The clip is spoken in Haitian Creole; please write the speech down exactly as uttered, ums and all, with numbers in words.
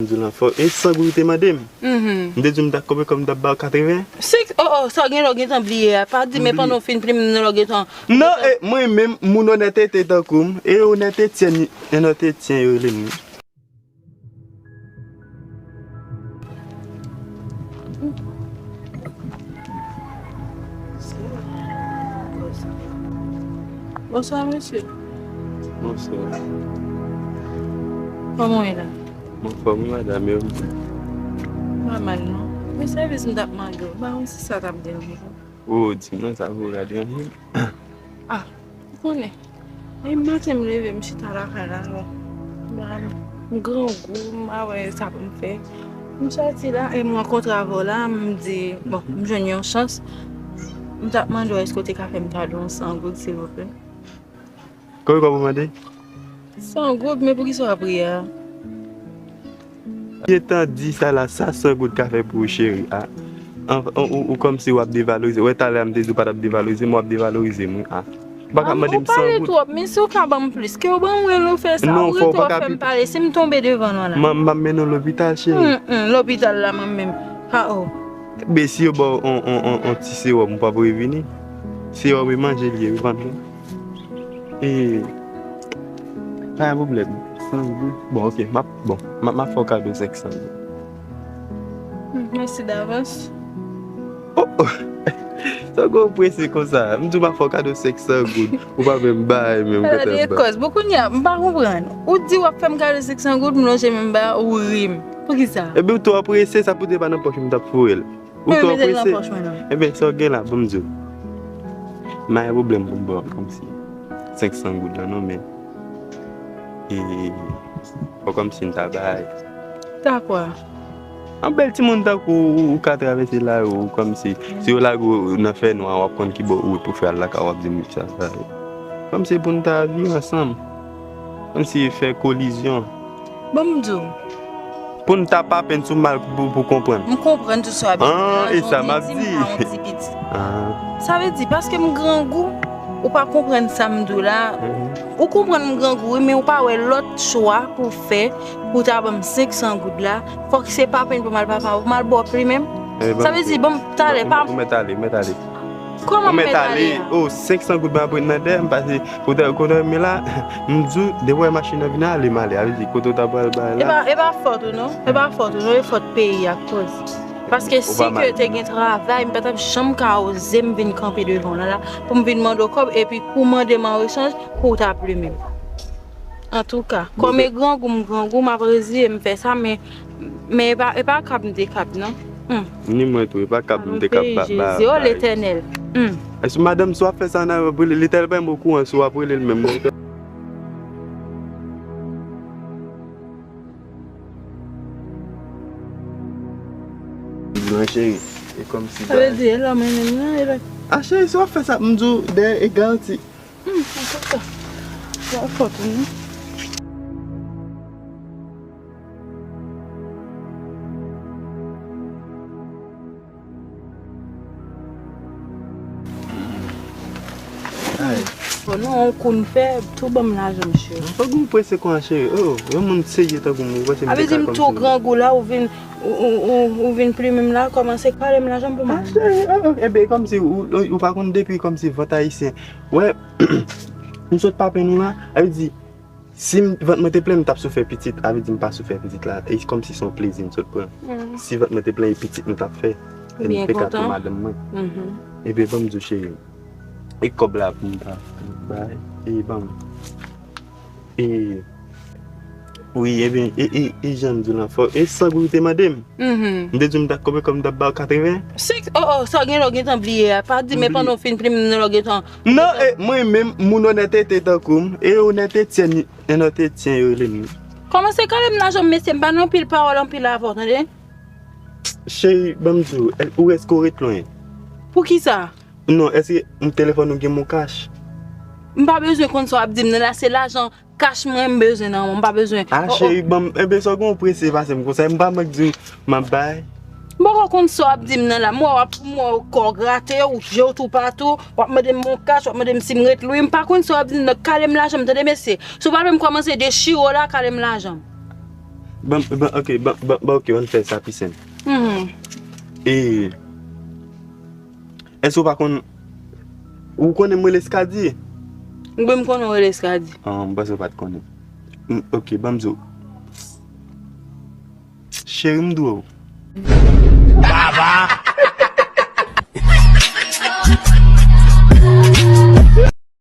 M di w lan fò, e san goud ou te mande m? Mhm. M te di w m t ap konbe kòb, m t ap ba w katreven. Sèk, oh, oh, sa w gen lè w gentan bliye a. Pa di, men pandan w fin plimen m nan lè w gentan. Non, e, mwen menm, moun onètete tankou m, e onètete, onètete yo rele m. Bonswa, mesye. Bonswa. Kòman w ye la? M anfòm wi, madanm, e ou menm? Pa mal, non. Men sèvis m t ap mande w, ba m si sa t ap deranje w. O, di m non, sa pou ka deranje m. Ah, ou konnen. E maten m leve, m chita lakay la, non. M grangou, m pa wè sa pou m fè. M sòti la, e m rankontre avè w la, m di, bon, m jwenn yon chans. M t ap mande w èske w te ka fè m kado yon san goud, silvouplè? Konbyen kòb ou mande? San goud, men poukisa w ap ri a? Gentan di sa la, sa san goud ka fè pou ou, cheri, a? An, an, ou, ou kòmsi w ap devalorize. Wè, talè a m te di w pa t ap devalorize, men w ap devalorize m, wi, a. Ou pa ka mande m san goud. Ou pale twòp, men si w ka ban m plis, ke w ban mwen lè w fè sa. Non, ou rete w ap fè m pale, si m tonbe devan w la. M, m ap mennen w lopital, cheri. Hum, hum, lopital la, mwen menm. Ha, oh. Be, si yo ba w on, on, on, on ti sewòm, ou p ap revini. Sewòm e manje li ye, wi, pa vre? E, pa gen pwoblèm. San goud. Bon, ok, m ap, bon, m ap, m ap fè w kado senk san goud. Hmm, mèsi davans. Oh, oh. Sa w gen w prese konsa? M di w m ap fè w kado senk san goud. Ou pa menm bay, menm. Gade kòz. Bon, kounye a, m pa konprann. Ou di w ap fè m kado senk san goud, m lonje men m ba ou, ou ri m. Poukisa? Ebyen, ou twò prese, sa poutèt pa nan pòch m t ap foure l. Ou twò prese. Ebyen, sa w gen la, ban m di w. M pa gen pwoblèm pou m ba w kòmsi senk san goud la, non, men, e, fò kòmsi m ta bay. Ta kwa? An bèl timoun tankou ou, ou ka travèse lari, ou kòmsi, si yo lage w nan fènwa, w ap konn ki bò ou ye pou fè al lakay, w ap di m sa, sa. Kòmsi pou n ta viv ansanm. Kòmsi fè kolizyon. Ban m di w. Pou n ta pa penn sou mal pou, pou konprann. M konprann tout sa w ap di. Ah, e sa m ap di. Ah. Sa vle di, paske m grangou, ou pa konprann sa m di w la. Mhm. Ou konprann m grangou, wi, men ou pa wè lòt chwa pou w fè, pou w ta ban m senk san goud la. Fòk se pa penn pou m al papa, pou m al ba w pli menm. Sa vle di, ban m talè, pa. Ou mèt ale, ou mèt ale. Kòman m mèt ale a? Oh, senk san goud mwen ap pran nan dèyè m, pase kote, kote m ye la, m di w, depi w wè machin nan vin ale, m ale. A vle di, kote w ta pral bay la. E pa, e pa fòt ou non, e pa fòt ou non, e fòt peyi a koz. Paske si ke te gen travay, m pa t ap janm ka oze m vin kanpe devan w la, la, pou m vin mande w kòb, epi pou w mande m an rechanj, pou w ta plimen m. Antouka, kòm e grangou m grangou, m ap reziye m fè sa, men, men e pa, e pa kab m te kab, non. Hmm. Ni mwen tou, e pa kab m te kab ba, ba, ba. O Letènèl. Hmm. Èske madanm, si w ap fè sa, nan rele Letènèl, pa m okouran si w ap rele l menm. Mwen, cheri, e kòmsi. Sa vle di, e lòm renmen m nan, e lè. Ah, cheri, si w ap fè sa, m di w, dèyè, e garanti. Hmm, antouka, pa fòt ou non. Ay. Bon, non, yon kou n fè, tou ban m lajan m, cheri. Fòk ou prese konsa, cheri. Oh, yon moun serye tankou m, ou panse m te ka kòmsi. A vle di m tou grangou la, ou vin, ou, ou, ou, ou vin plimen m la, kòmanse kale m lajan pou m. Ah, cheri, oh, oh, enben, kòmsi ou, ou, ou pa konn depi kòmsi vant ayisyen. Wè, m sot pa penn ou la, a vle di, si m, vant mwen te plen, m t ap soufè pitit, a vle di m pa soufè pitit la. E kòmsi se yon plezi m sot pran. Mm. Si vant mwen te plen, e pitit m t ap fè. E m te ka tou madanm mwen. Mhm. Ebyen, ban m di w, cheri. E kòb la pou m ta bay. E ban m. E, wi, ebyen, e, e, e jan m di w lan fò. E san goud ou te mande m? Mhm. M te di w m t ap konbe kòb, m t ap ba w katreven. Sèk, oh, oh, sa w gen lè w gentan bliye a. Pa di, men pandan w fin plimen m nan lè w gentan. Non, e, mwen menm, moun onètete tankou m, e onètete, onètete yo rele m. Kòmanse kale m lajan m, mesye, m pa nan anpil pawòl, anpil avè w, tande? Cheri, ban m di w, e, ou èske w ret lwen? Poukisa? Non, èske m telefòn ou gen mon kach? M pa bezwen konn sa w ap di m nan la, se lajan kach mwen m bezwen nan men w, m pa bezwen. Ah, cheri, ban m, enben, sa w gen w prese pase m konsa, m pa mank di w m ap bay. M poko konn sa w ap di m nan la, m wè w ap, m wè w kò w grate, ou je w toupatou, w ap mande m mon kach, w ap mande m si m ret lwen, m pa konn sa w ap di m nan, kale m lajan m, tande mesye. Si w pa vle m kòmanse dechire w la, kale m lajan m. Ban, ban, ok, ban, ban, ban, ok, ann fè sa pi senp. Mhm. E, èske w pa konn, ou konnen m rele Skadi? Mwen m konnen w rele Skadi. Ah, m panse w pa t konnen. Mm, ok, ban m di w. Cheri, m dwe w.